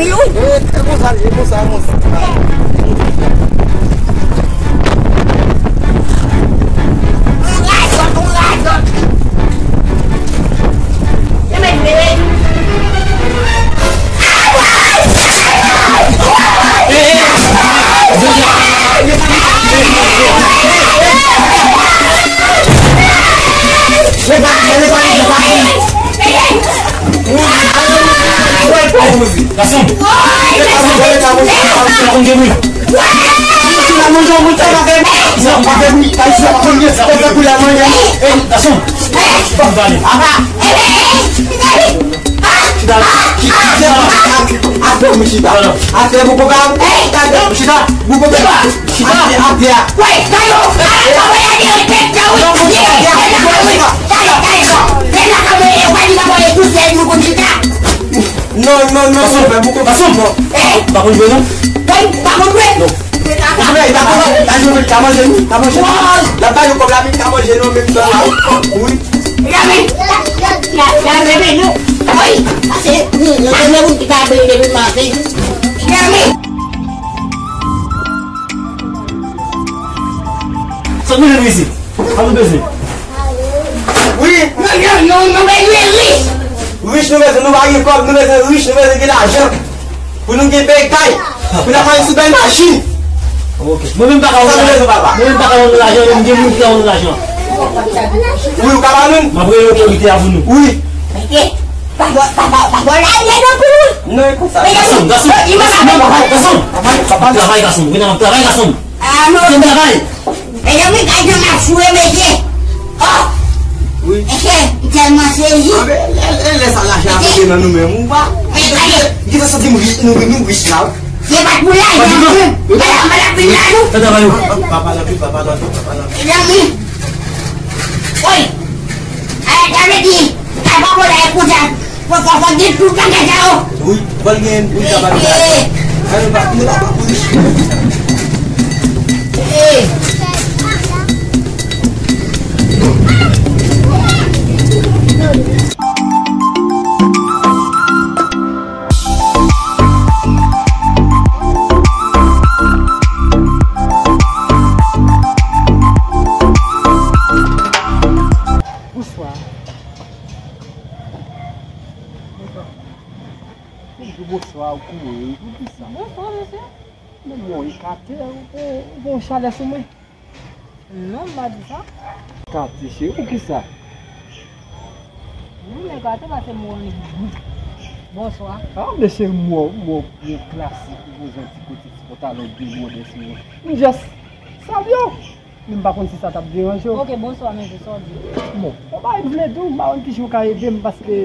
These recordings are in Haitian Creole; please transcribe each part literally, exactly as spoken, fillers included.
E, e konsa, e konsa, e konsa. Gason! Gason! Gason! Gason! Atè, mwen chita. Atè, mwen chita. Atè, mwen chita. Mwen chita. Atè, atè. Non, non, non, non, non, non. Pa konn jwe, non? Non. Ka manje nou, ka manje nou. L ap ba nou kòb la, men ka manje nou an menm tan la. Wi. Gade, gade, gade, nou. Wi, pase, nou, nou, nou, nou, ki pa beni depi maten. Gade. Sa nou jwenn isit? Sa nou bezwen? Wi. Nou, nou, nou, nou bezwen rich. Rich nou bezwen, nou pa gen kòb, nou bezwen rich, nou bezwen gen lajan. Pou nou gen bèl kay. Pou n ap ale sou bèl machin. Ok. Mwen menm pa ka ban nou lajan, papa. Mwen menm pa ka ban nou lajan, men m gen moun ki ka ban nou lajan. Wi, ou ka ban nou? M ap rele otorite a pou nou. Wi. Mesye, pa ba, pa ba, pa ba lajan non pou nou. Non, e konsa. Gason, gason, gason, papa, gason. Travay, gason. Mwen ap travay, gason. Ah, non. Fè travay. Medam, wi, gad jan m ap joure, mesye. Oh! Wi. Mesye, m tèlman sezi. Ah, men, lè, lè, lè sa lajan ap rive nan nou menm, ou pa. Men, gade. Ki te santi m ri-, nou, nou rich la, wi. Se pa t pou lajan, non. Madam, madam, vin la, nou. Fè travay ou. Pa, pa, pa, pa, pa, pa, pa, pa. Medam, wi. Wi. Ay, gade ki, sa pa bon la, e konsa. Fò, fò, fò gen tout bagay sa yo. Wi, fò l gen, wi, sa pa gen bagay. Sa yo pa, nou pa pou rich. Bonswa. Bonswa. Ou di bonswa, ou kouri, poukisa? Bonswa, mesye. Men mwen ekate, ou, ou, ou gen yon chalè sou mwen? Non, m pa di sa. Ekate, cheri, poukisa? Non, m ekate paske m wè w. Bonswa. Ah, mesye, m wè w, m wè w, m wè w klasik, ou poze yon ti koti, ti pantalon, de lwè, de sou mwen. M just salye w. Men m pa konn si sa t ap deranje w. Ok, bonswa, mesye, sa w di? Bon, yon bagay m vle di w, m pa konn kijan w ka ede m, paske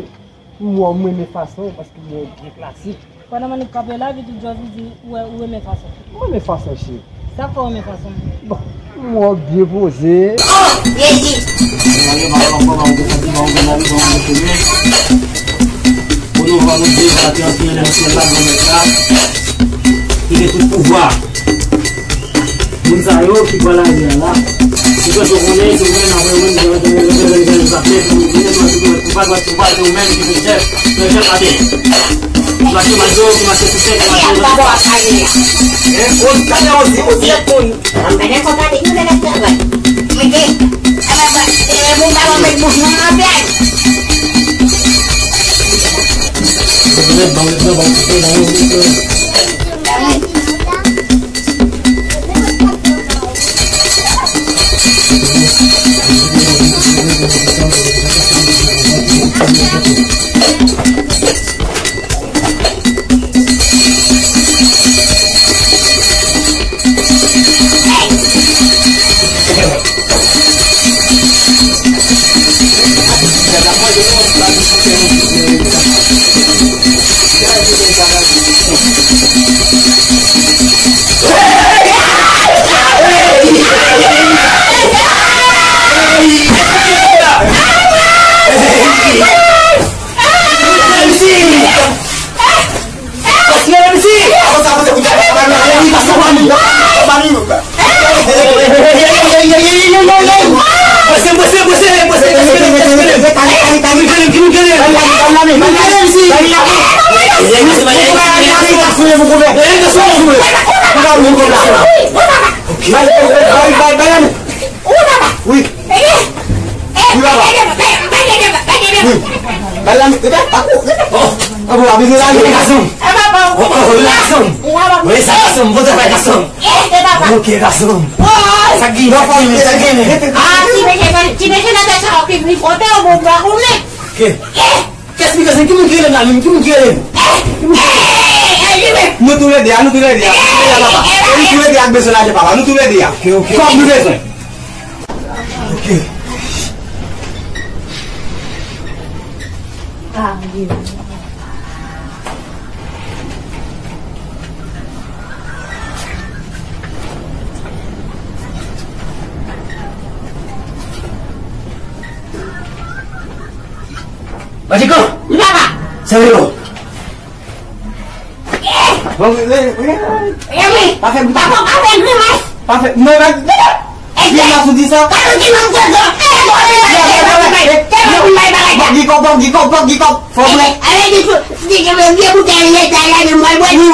m wè w, m renmen fason w, paske m wè w byen klasik. Pandan m annik kanpe la, epi tou just di, ou wè, ou renmen fason. M renmen fason, cheri. Sa k fè w renmen fason m? Bon, m wè w byen poze. Oh, Jezi! Pou nou vwa nou debake antre nan syèl la, Granmèt la, ki gen tout pouvwa. Moun sa yo ki pran lari a la, se paske yo konnen se ou menm, apre ou menm, ki pran lari a la, se ou menm ki fè chèf, fè chèf atè. Ki mache mal yo, ki mache sou tèt, ki mache nan... Mwen pou kouvè. Mwen pou kouvè. Mwen pou kouvè. Ok. Bay, bay, bay, bay, bay, bay. Wi. Wi, papa. Wi. Bay la, rete, pa kou, rete. Oh, oh, bon, abite la, rete, gason. Oh, oh, oh, gason. Wi, sa, gason, bon travay, gason. Ok, gason. Sa ki, sa ki, sa ki. Ah, ti mesye, ti mesye nan tèt sa, ok, li fwote, bon, pa konnen. Ok. Kès mi gason, ki moun ki rele m la menm? Ki moun ki rele m? Nou tou lede a, nou tou lede a, nou tou lede a, papa. E nou tou lede a k bezwen lajan, papa. Nou tou lede a. Ok, ok. Kòb nou bezwen. Ok. Madjiko! Wi, papa! Sa yo? Bon, wi, wi, wi. Pa fè grimas. Pa fè grimas. Pa fè, non, non, non. Grimas ou di sa? Gi kòb, gi kòb, gi kòb, gi kòb. Fò mwen. Wi,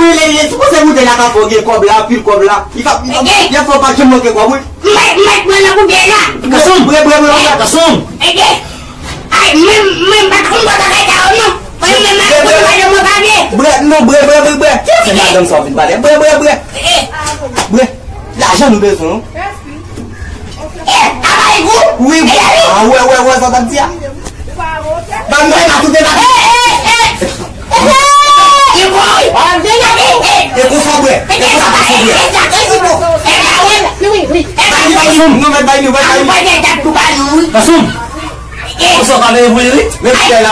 wi, lè, lè, se pou se boutèy la ka fè w gen kòb la, pil kòb la. Li ka, li ka, fò pa janm manke kòb, wi. Mwen, mwen, mwen nan boutèy la. Gason, bre, bre, bre, bre, gason. Ay, mwen, mwen pa t konn bò bagay sa yo, non. Mwen, mwen, mwen, mwen pa t konn bò bagay. Bre, non, bre, bre, bre, bre. Se madanm sa w vin pale. Bre, bre, bre. Bre. Lajan nou bezwen, non. Eh, apa e gou? Wi, wi. Ah, wè, wè, wè, sa w t ap di a. Ban mwen la, tout de la. E konsa bwè. E konsa bwè. Bay, bay, non, mèt bay nou, bay, bay nou. Gason. Konsa w ka veye pou li, wi. Men bouteille la.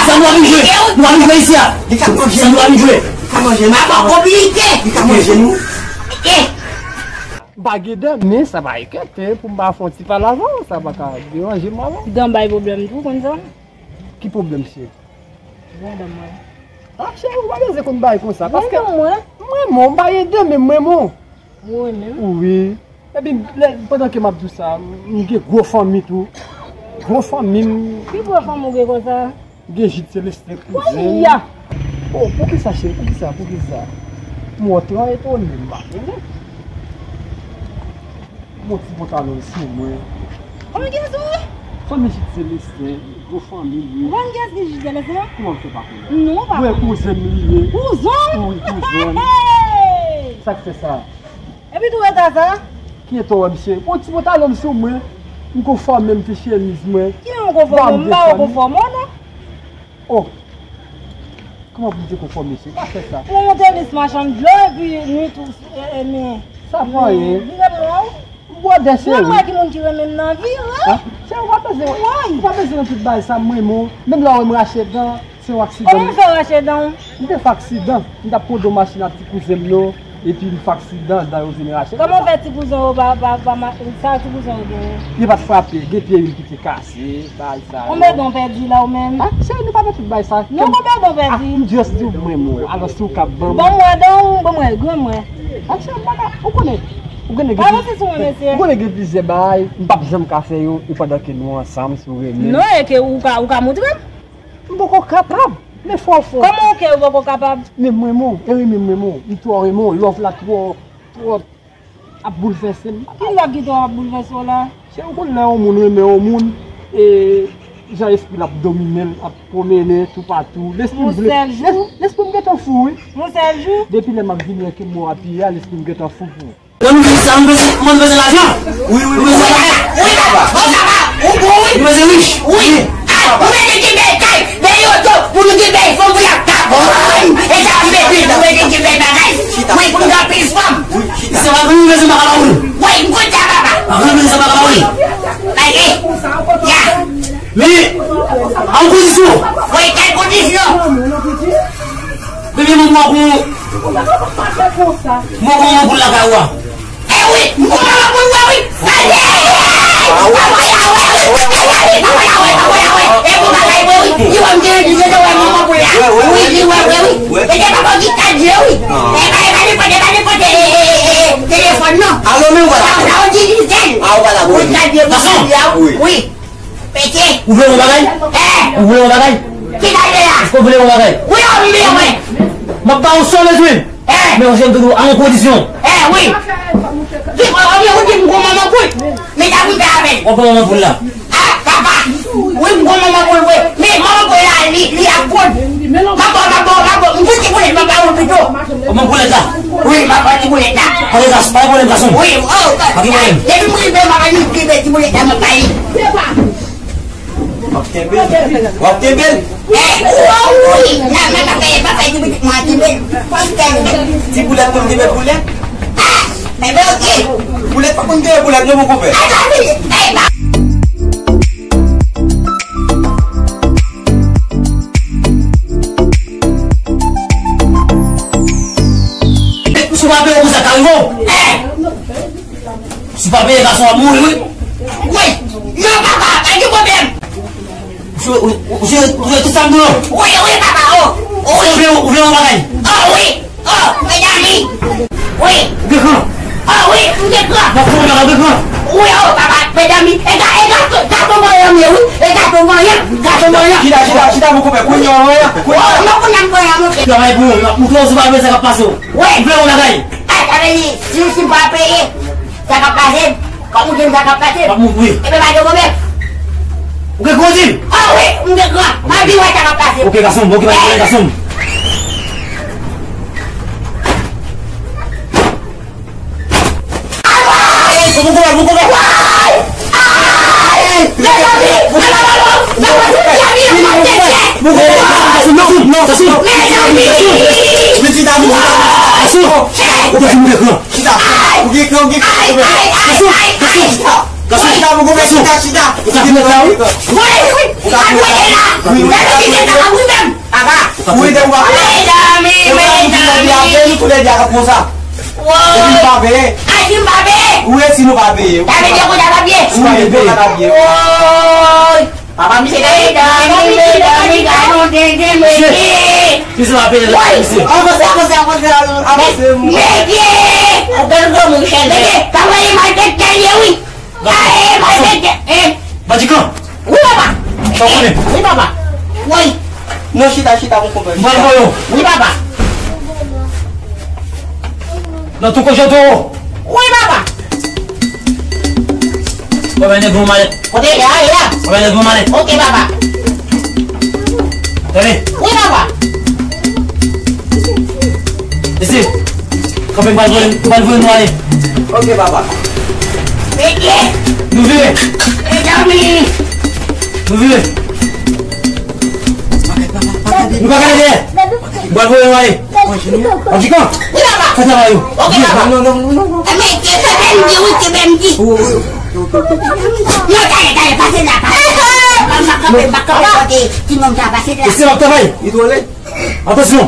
Sa nou ap jwe? Nou ap jwe isi a. Sa nou ap jwe? Li ka manje nou. Li ka manje nou. M pa gen dan, men sa pa enkyete pou m pa fè yon ti pale avè w, sa pa ka deranje m avè w. Dan bay pwoblèm tou, konn sa? Ki pwoblèm, cheri? Gran dan mwen. Ah, cheri, ou pa bezwen konn bagay konsa, paske mwen, mwen, mwen, m pa gen dan, men mwen, mwen. Ou renmen m? Wi. Epi, lè, pandan ke m ap di w sa, m gen gwo fanmi tou. Gwo fanmi m. Ki gwo fanmi w gen konsa? M gen Jid Selestin, kouzen m. Oh, poukisa, cheri? Poukisa? Poukisa? M wè w twò etone, m pa konnen. M wè yon ti pantalon sou mwen. Kòman kiyès ou ye? Fanmi Jid Selestin, gwo fanmi l ye. Ou konn kiyès ki Jid Selestin? Kòman m fè pa konnen? Non, m pa konnen. Wi, kouzen m li ye. Kouzen w? Wi, kouzen m. Hey! Sa k fè sa? Epi tou eta sa? Ki eta w wè misye? Bon, ti pantalon m sou mwen, m konfòme m, ti chemiz mwen. Ki yon konfòme? M pa yon konfòme, non. Oh! Kòman pou m te konfòme, cheri? Pa fè sa. Ou yon tenis machann dlo epi nwit ou, e, e, men. Sa pa anyen. Vire m wè w. M bwè dè, cheri. Mwen, mwen ki moun ki renmen m nan vi, wi. Ah, cheri, ou pa bezwen, ou pa bezwen nan tout bagay sa, m renmen w. Menm lè w wè m rache dan, se yon aksidan. Kòman w fè rache dan w? M te fè aksidan. M t ap konde yon machin ak ti kouzen m yo. Epi m fè aksidan, dan yo vin rache. Kòman w fè ti kouzen yo pa, pa, pa ma-, sa ti kouzen yo genyen? Yo pa t frape, gen pye youn ki te kase, bagay sa yo. Konbyen dan w pèdi la ou menm? Ah, cheri, nou pa nan tout bagay sa. Non, konbyen dan w pèdi? Ah, m just di w mwen, mwen. Alò, si w ka ban m. Ban m wè dan w, ban m wè, gran mwen. Ah, cheri, m pa ka, ou konnen, ou konnen gen plizyè, ou konnen gen plizyè bagay, m p ap janm ka fè yo, e pandan ke nou ansanm, si w renmen. Non, e ke ou ka, ou ka montre m? M poko kapab. Men fò, fò. Kòman w ke ou poko kapab? Men mwen, mwen, e renmen mwen, mwen. M twò renmen w. Love la twò, twò ap boulvèse m. Ki love ki twò ap boulvèse w la? Cheri, ou konn lè yon moun renmen yon moun, e jan lespri l ap domine l, ap pwomennen toupatou. Lespri m vle, lespri m gentan fou, wi. Yon sèl jou? Depi lè m ap vini wè ke m wè w ap ye a, lespri m gentan fou pou ou. Nan nou sa, nou bezwen, nou bezwen lajan. Wi, wi, wi, wi, papa. Wi, papa. Bon, papa. Ou bon, wi. Nou bezwen rich. Wi. Ah, nou bezwen gen bèl kay, bèl oto, pou nou gen bèl fanm, pou y ap ka vann. E sa, nou bezwen, nou bezwen gen bèl bagay. Wi, pou nou gen anpil fanm. Wi, chita. Se pa pou nou bezwen baka la, wi. Wi, m konn sa, papa. Pou nou bezwen baka la, wi. Bagay. Ya. Men, an kondisyon. Wi, kèl kondisyon? Premye moun mwen pou, mwen pou mwen pou lakay ou a. Eh wi, mwen pou mwen pou mwen, wi. Gade! Papa la wè, wi. Eh, gade, papa la wè, papa la wè. Eh, bon bagay, wi, wi. Li wè m te, li te wè manman pou la. Wi, li wè, wi, wi. E te papa ki ka di, wi. Eh, pa, eh, pa nenpòt, eh, pa nenpòt, eh, eh, eh, eh, telefòn, non. Alo, men ou pa la. Sa, sa, ou di li zen. Ah, ou pa la, wi. Wi, gade, wi. Gason. Wi. Pete. Ou vle yon bagay? Eh. Ou vle yon bagay? Ki bagay la? Ou vle yon bagay? Wi, wi, wi. M ap ba ou sa w bezwen. Eh. Men yon jèn doudou a yon kondisyon. Eh, wi. Di, o, o, men ou di m gon manman poul. Men sa pou m fè avè l. W ap pran manman poul la. Ah, papa. Wi, m gon manman poul, wi. Men manman poul la, li, li ap pon. M ap ba w, m ap ba w, m ap ba w. M pran ti poulèt, m ap ba ou pito. Ou pran poulèt la? Wi, m ap pran ti poulèt la. Pa gen gas, pa gen pwoblèm, gason. Wi, oh, pa gen pwoblèm. Depi m rive, m ap rive, ti poulèt la, m ap ba li. W ap kenbe l. W ap kenbe l. Eh, ou, ou, wi. La, la, pa fè, pa fè ti pitit mwen kenbe l. Fò l kenbe. Ti poulèt konn kenbe poulèt. Ah, enben, ok. Poulèt pa konn kenbe poulèt, non, mon konpè. Ah, sa vini. Eh, ba. Si w pa peye, konsa ka rive w. Eh. Si w pa peye, gason w ap mouri, wi. Wi. Non, papa, pa gen pwoblèm. Ou, ou, ou, ou, ou jere tout sa m di w yo? Wi, wi, papa, oh. Wi. Ou vle, ou vle yon bagay? Oh, wi. Oh, medam. Wi. Ou gen kran? Oh, wi, m gen kran. Mwen fè yon bagay, ou gen kran? Wi, oh, papa, medam, e ga-, e gato, gato vanyan m ye, wi. E gato vanyan, gato vanyan. Chita, chita, chita, mon konpè, kounye a vanyan, kounye a. Oh, non, kounye a m vanyan, mon frè. Travay pou ou, m ap montre w si w pa vle sa k ap pase w. Wi. Ou vle yon bagay? Eh, sa vle di, si, si m pa peye, sa k ap pase, kòm ou di m sa k ap pase. M ap montre w. Ebyen, pa gen pwoblèm. Ou gen kran, di m? Oh, wi, m gen kran. M ap vin wè sa k ap pase. Ok, gason m, ok, pa gen pwoblèm, gason m. Ay! Ay! Ay! Ay! Ay! Mezanmi! Mezanmi! Mezanmi! Mezanmi! Chita, ou gen kran, ou gen kran, ou gen kran. Gason, gason, chita, chita, chita. Ou ka fè la, wi. Wi, wi, wi. Ou ka fè la. Wi, wi. Lè nou kite sa, wi, menm. Aba. Ou ka fè la. Medam, medam. Ou ka fè la, nou tou lè de a konsa. Woy. Epi nou pa peye. Ay, si nou pa peye. Wi, si nou pa peye. Sa vle di konsa pa peye. Si nou pa peye, konsa pa peye. Woy. Papa, misye ta medam, medam, medam, gadon tenten, mesye. Misye pa peye la, misye. Avanse, avanse, avanse, avanse. Mesye. Ou bèl granmoun, chèlbè. Mesye, papa, li malfektè, li ye, wi. Ay, malfektè, eh. Badikan. Wi, papa. Sa w konnen? Wi, papa. Wi. Non, chita, chita, mon konpè. M pral voye w. Wi, papa. Nan tou kochon towo. Wi, papa. Ou pa bay nèg yon malèt. Kote l ye a, ye a? Ou pa bay nèg yon malèt. Ok, papa. Tande. Wi, papa. Mesye, kanpe, m pral voye, m pral voye nou ale. Ok, papa. Mesye. Nou vire. Medam. Nou vire. Nou pa gade dèyè. M pral voye nou ale. Antikan. Wi, papa. Fè travay ou. Ok, papa. Non, non, non, non, non. Enben, ke fè bèl di, wi, ke bèl di. Non, tande, tande, pase la, pase la. M pa kanpe, m pa kanpe kote timoun sa, pase la. E se m ap travay. Li twò lèd. Atansyon.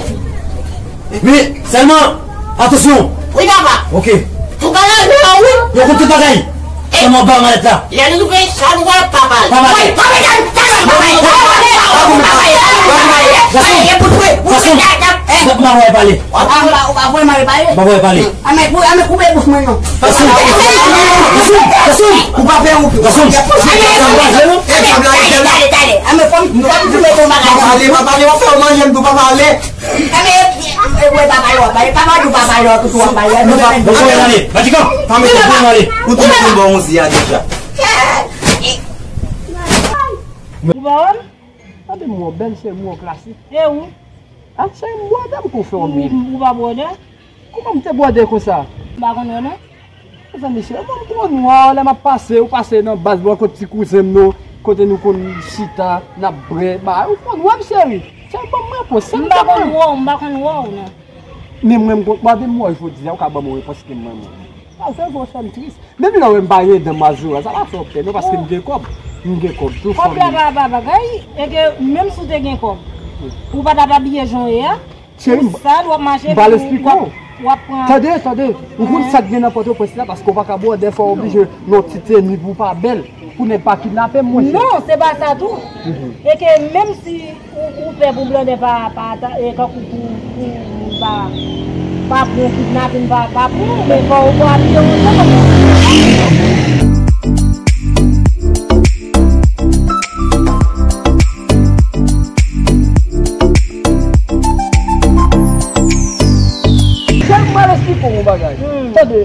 Men sèlman, atansyon. Wi, papa. Ok. Tout bagay la, wi. Yo konn tout bagay. Sèlman ba malèt la. Lè n rive, sa nou wè, papa. Pa malèt. Wi, pa malèt, pa malèt, pa malèt, pa malèt, pa malèt. Gason, gason, m pa wè pale. Ou pa, ou pa, ou pa voye m ale pale. M pa voye pale. Ame, kou-, ame koupe bouch mwen non. Gason, gason, gason. Ou pa fè ou. Gason, gason, gason. Tande, tande, tande. Ame fò m, fò m di mete yon bagay. Pa pale, pa pale, w ap fè w manje m tou, pa pale. Ame, e, e, wè, pa pale, w ap pale. Papa di w pa pale, w ap pale. Non, pa, bon, bon, ale. Vatikan, pa mete pou ale. Ou tou mete bon, on zi a deja. Ou pa wè l? Tande mwen, bèl se mwen klasik. E ou? A, cheri, m bwòdè m kou fè w mil. Ou, ou pa bwòdè? Kouman m te bwòdè konsa? M pa konn wè non. Mezanmi, cheri, mwen m twò nwa, lè m ap pase, ou pase nan baz bò kote ti kouzen m yo, kote nou konn chita, n ap bwè, ba, ou konn wè m, cheri. Cheri, ban m repons, cheri. M pa konn wè w, m pa konn wè w non. Men mwen, m konn, gade m wè w jodi a, ou ka ban m yon repons ke mwen, mwen. Sa, sa fè w fè m tris. Menm lè w wè m pa gen dan mazora, sa pa fè w pè non, paske m gen kòb. M gen kòb tou. Kòb la pa, pa bagay, e ke menm si w te gen kòb, ou pa t ap abiye jan w ye a. Cheri, m, sa, w ap mache, m pral eksplike w. W ap pran. Tande, tande. Ou konn sa k gen nan Pòtoprens la, paske w pa ka bwòdè, fò w oblije nan yon ti teni pou w pa bèl, pou nèg pa kidnape m, monchè. Non, se pa sa tou. E ke menm si Ou, ou pè pou blòdè pa, pa, ta, e, kankou pou, pou, pa, pa pran kidnapin, pa, pa pran, men fò ou abiye yon jan. Bagay. Hmm. Tande,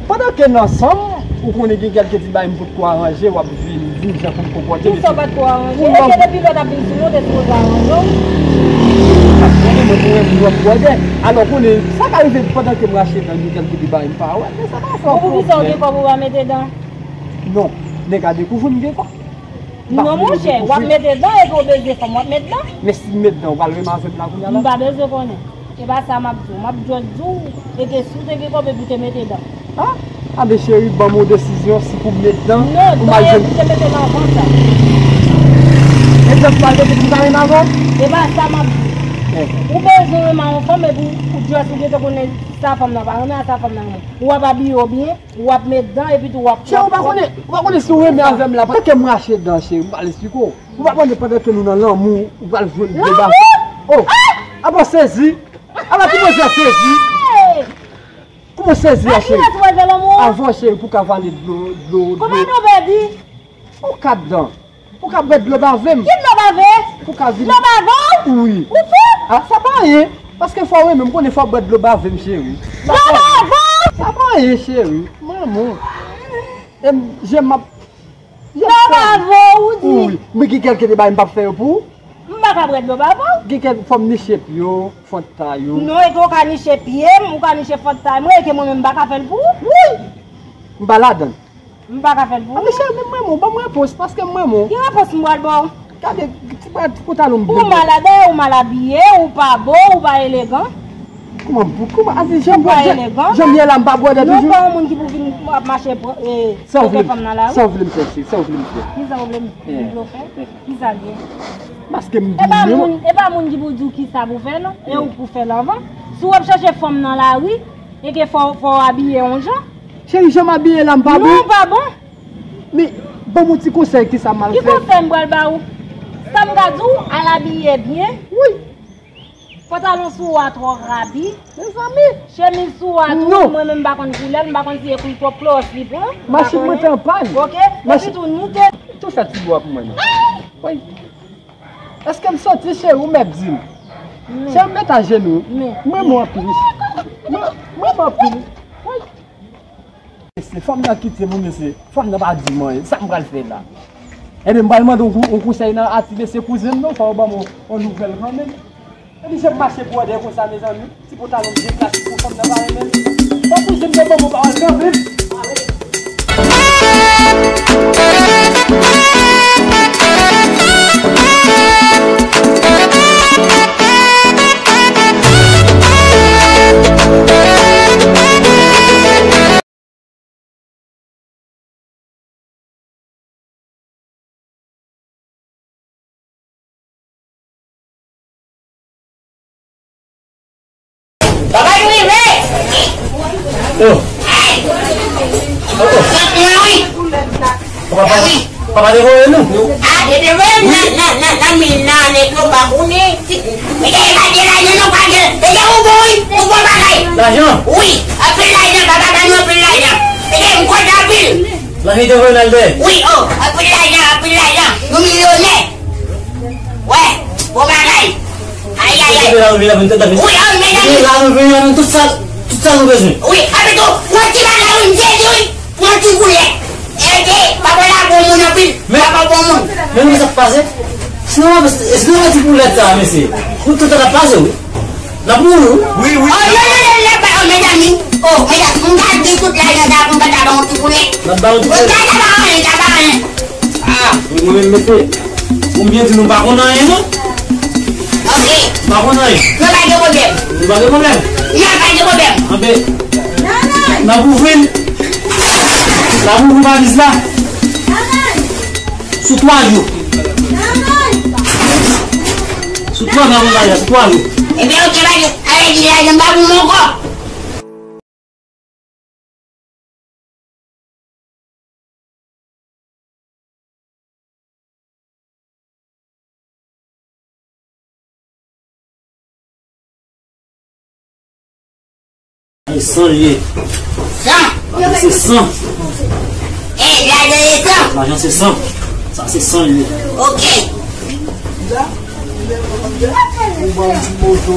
pandan ke n ansanm, ou konnen gen kèlke ti bagay m potko aranje, w ap vin di m jan pou m konpòte m. Kisa w pa t ko aranje? Eske depi lè w t ap vin sou mwen, w te sipoze aranje w? Mwen, mwen, mwen, mwen, mwen, mwen, alò, konnen, sa ka rive pandan ke m rache dan, gen kèlke ti bagay m pa wè, men sa pa fè w pwoblèm. Bon, poukisa w gen kòb ou pa mete dan? Non, nèg la dekouvri m gen kòb. Non, monchè, w ap mete dan epi w bezwen fanm, w ap met dan. Men si m met dan, ou pral renmen avè m la kounye a la? M pa bezwen konnen. E pa sa m ap di w. M ap jis di w, e ke si w te gen kòb epi w te mete dan. A? A, men cheri, ban m yon desizyon, si pou m met dan, non, ou dan mal jwenn. Epi w te mete dan anvan sa. E dan m pa mete pou m ta renmen avè w? E pa sa m ap di w. Eh. Ou bezwen renmen yon fanm epi w jis ou gentan konnen sa fanm nan pa renmen, sa fanm nan renmen. W ap abiye w byen, w ap met dan, epi tou w ap, w ap, w ap. Cheri, ou pa konnen, ou pa konnen si w renmen avè m la, pandan ke m rache dan, cheri, m pral esplike w. Ou pa konnen pandan ke nou nan lanmou, ou pral jwenn de bagay. Lanmou? Oh! Ah! Apa sezi? Apa kouman sa sezi? Hey! Kouman sezi a, cheri? Akilès ou wè lanmou? Avan, cheri, pou ka vale dlo, dlo, dlo. Kòman nou pèdi? Ou ka dan. Ou ka bwè dlo bave m. Ki dlo bave? Ou ka vin. Dlo bave w? Wi. Ou fou? Ah, sa pa anyen. Paske fò w renmen m, konnen fò w bwè dlo bave m, cheri. Dlo bave w? Sa pa anyen, cheri. Mwen, mwen. E m, je m ap. Dlo bave w, ou di? Wi. Men gen kèlke de bagay m p ap fè yo pou ou. M pa ka bwè dlo bave w. Gen kèk fò m niche pye w, fanta yo. Non, e ke w ka niche pye m, ou ka niche fanta mwen, e ke mwen menm m pa ka fè l pou ou. Wi. M pa ladan. M pa ka fè l pou ou. A, men cheri, men m renmen w, ban m repons, paske m renmen w. Ki repons m pral ba w? Gade, ti bagay, ti pantalon m byen. Ou mal, dayè ou mal abiye, ou pa bo, ou pa elegan. Kòman, kòman, a di, jan m, jan, jan m ye la, m pa bwè dè toujou? Ou pa yon moun ki pou vin ap mache, e, kote fanm nan lari. Sa w vle m fè, cheri? Sa w vle m fè? Kisa w vle m, m vle w fè? Kisa l ye? Paske m di w. E pa moun, e pa moun ki pou di w kisa pou fè, non. E ou pou fè l anvan. Si w ap chache fanm nan lari, e ke fò, fò w abiye yon jan. Cheri, jan m abiye la, m pa bon? Non, ou pa bon. Men, ban m yon ti konsèy, kisa m al fè? Ki konsèy m pral ba ou? Sa m ka di w, al abiye byen. Wi. Pantalon sou ou a twò rabi. Mezanmi. Chemiz sou ou a tou, mwen menm m pa konn koulè l, m pa konn si e koulè twòp klòs li pran. Machin mwen te an pàn. Oke? Epi tou, nou te. Tou fè ti bwa pou mwen, non. Wi. Èske m santi, cheri, ou mèt di m? Cheri, m met ajenou. Mwen, mwen anpil. Mwen, mwen anpil. Wi. Mesye, fanm nan kite m wi, mesye. Fanm nan pa di m anyen. Sa m pral fè la? Ebyen, m pral mande yon kou-, yon konsèy nan a ti mesye kouzen m non, fò yo ban m yon, yon nouvèl kanmenm. Epi jan m mache bwòdè konsa, mezanmi, ti pantalon m deklase pou fanm nan pa renmen l. Fò kouzen m te ban m yon pawòl kanmenm. Bagay rive! Oh. Oh, oh. Mwen wi. Papa, papa, papa te voye nou. Ah, te voye m nan, nan, nan, nan, nan, nan, nan, nan, nan, Mete e pa gen lajan non, pa gen. Mete ou bon wi, ou bon bagay. Lajan? Wi, anpil lajan, papa ba nou anpil lajan. Mete m kontan anpil. Lajan te voye n al dèyè? Wi, oh, anpil lajan, anpil lajan. Nou milyonè. Wè, bon bagay. Ay, ay, ay. Wi, oh, medam. La nou vini la nou tout sa, tout sa nou bezwen. Wi, anpil tou, yon ti bagay wi, m sezi wi. Pran ti boulèt. Ede, papa la bon moun anpil. Papa bon moun. Men, men sa k pase? Sinon, sinon, ti boulèt sa, mesye. Pou tout sa k ap pase, wi. N ap mouri, wi. Wi, wi. Oh, non, non, non, non, pa, oh, medam, oh, medam, m ta di tout lajan sa pou m pa ta ba yon ti boulèt. N ap ba yon ti boulèt. Sa, sa pa anyen, sa pa anyen. Ah. Mwen menm, mesye, pou m byen di nou pa konn anyen, non. Ok. Pa konn anyen. Non, pa gen pwoblèm. Nou pa gen pwoblèm. Non, pa gen pwoblèm. Anben, n ap ouvri l. N ap ouvri valiz la. Sou twa jou. Sou twa jou, n ap ouvri valiz la, sou twa jou. Ebyen, ok, pa gen, ale di lajan m pa pou mwen ankò. E san l ye. San? Sa se san. E, lajan e san. Lajan se san. Sa se san l ye. Ok. Ou ban m ti moto.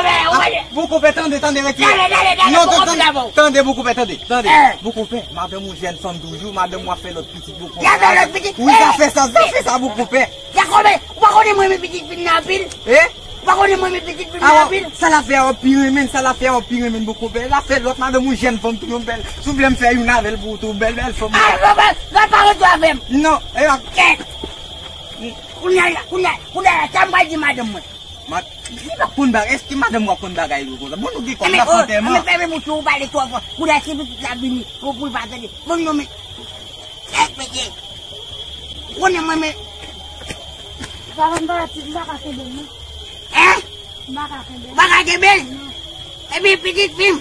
Boukonpè, ou pa de. Boukonpè, tande, tande, retire. Tande, tande, tande, non, Boukonpè, tande, tande, Boukonpè, tande, tande. Boukonpè, madanm ou jèn fanm toujou, madanm ou ap fè lòt pitit, Boukonpè. Wi, sa fè sa, sa fè sa, Boukonpè. Jakòbe, ou pa konnen mwen renmen pitit fi m nan anpil? Eh? Ou pa konnen mwen renmen pitit fi m nan anpil? Sa l ap fè a w pi renmen, sa l ap fè a w pi renmen, Boukonpè. L ap fè lòt madanm ou jèn fanm toujou bèl. Si w vle m fè youn avè l pou ou tou, bèl, bèl fanm. Ah, non, non, non, pa rete avè m. Non, e a. Kèt. Kounye a, kounye a, kounye a, sa m pral di madanm mwen. Ma, li pa konn bagay, èske madanm w ap konn bagay yo konsa? Bon, nou gen kòb, n ap fè antèman. Anben, fèmen bouch ou, ou pale twò fò. Kounye a, si pitit la vini, pou, pou l pa tande. Bon, non, men. Kèt, mesye. Ou konnen mwen, men. Papa, m pa, m pa ka kenbe l, non. Hein? M pa ka kenbe l. Ou pa ka kenbe l? Non. Epi, pitit fi m.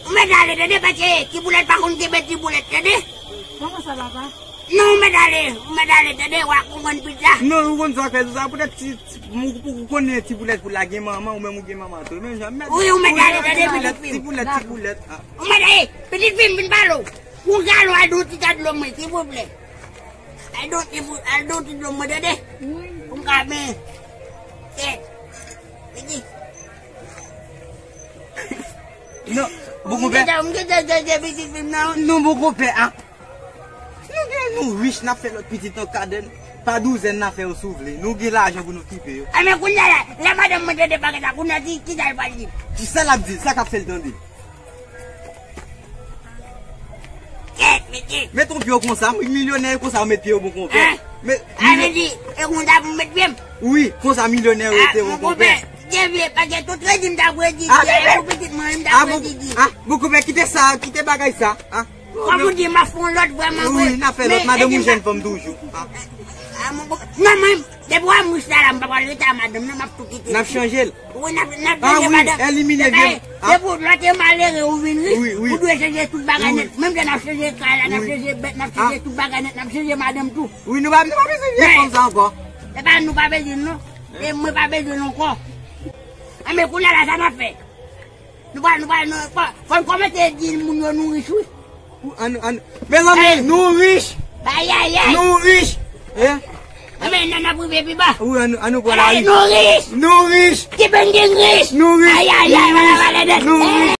Ou mèt ale, tande, paske ti boulèt pa konn kenbe ti boulèt, tande. Kòman sa, papa? Non, ou mèt ale, ou mèt ale, tande, w a konprann pita. Non, ou konn sa k fè sa, poutèt ti, ti, ou, ou konnen ti boulèt pou l la gen manman, ou menm ou gen manman tou. Menm jan, mèt, wi, ou mèt ale, tande, pitit fi m. Ti boulèt, ti boulèt, a. Ou mèt ale, pitit fi m, vin pale w. Yon galon al di yon ti ta dlo mwen, silvouplè. Al di yon ti bou-, al di yon ti dlo mwen, tande. Pou m ka benyen. Kèt. Pitit. Non, bon konpè. M gentan, m gentan jwenn pitit fi m nan. Non, bon konpè, a. Nou gen, nou rich, n ap fè lòt pitit an kadèn. Pa douzèn n a fè yo si w vle. Nou gen lajan pou nou kipe yo. A, men kounye a la, lè madanm mwen tande bagay sa, kounye a ki, ki sa l pral di? Ki sa l ap di? Sa k ap fè l tande? Kèt, mesye. Met yon pye w konsa, milyonè konsa, w met pye w, bon konpè. Hein? Sa vle di, e konsa pou m met pye m? Wi, konsa milyonè yo rete, bon konpè. Gen vye, paske tout kredi m ta kredi, a, pou pitit mwen, m ta kredi. A, bon konpè, kite sa, kite bagay sa. A. Kòm ou di, m ap fè yon lòt vrèman vre. Wi, n a fè lòt, madanm ou jèn fanm toujou. A. A, mon konpè. Non, mwen, depi w a mouch la, la, m pa pral rete a madanm nan, m ap tou kite. N ap chanje l. Wi, n ap, n ap chanje madanm. A wi, elimine vye. Depi w lòt e malere, ou vin rich, ou dwe chanje tout bagay nèt. Menm jan n ap chanje kay la, n ap chanje bèt, n ap chanje tout bagay nèt, n ap chanje madanm tou. Wi, nou pa, nou pa bezwen vye fanm sa ankò. E pa nou pa bezwen l non. E mwen pa bezwen l ankò. A, men kounye a la, sa n ap fè? Nou pa, nou pa, nou pa, fò n kòmanse di moun yo nou rich, wi. Ou, ann, ann, mezanmi, nou rich. Ayayay. Nou rich. Eh? Anben, n ap rive pi ba. Wi, ann, ann nou pran lari. Ayay, nou rich. Nou rich. Ti Bending rich. Nou rich. Ayayay, nou rich. Nou rich.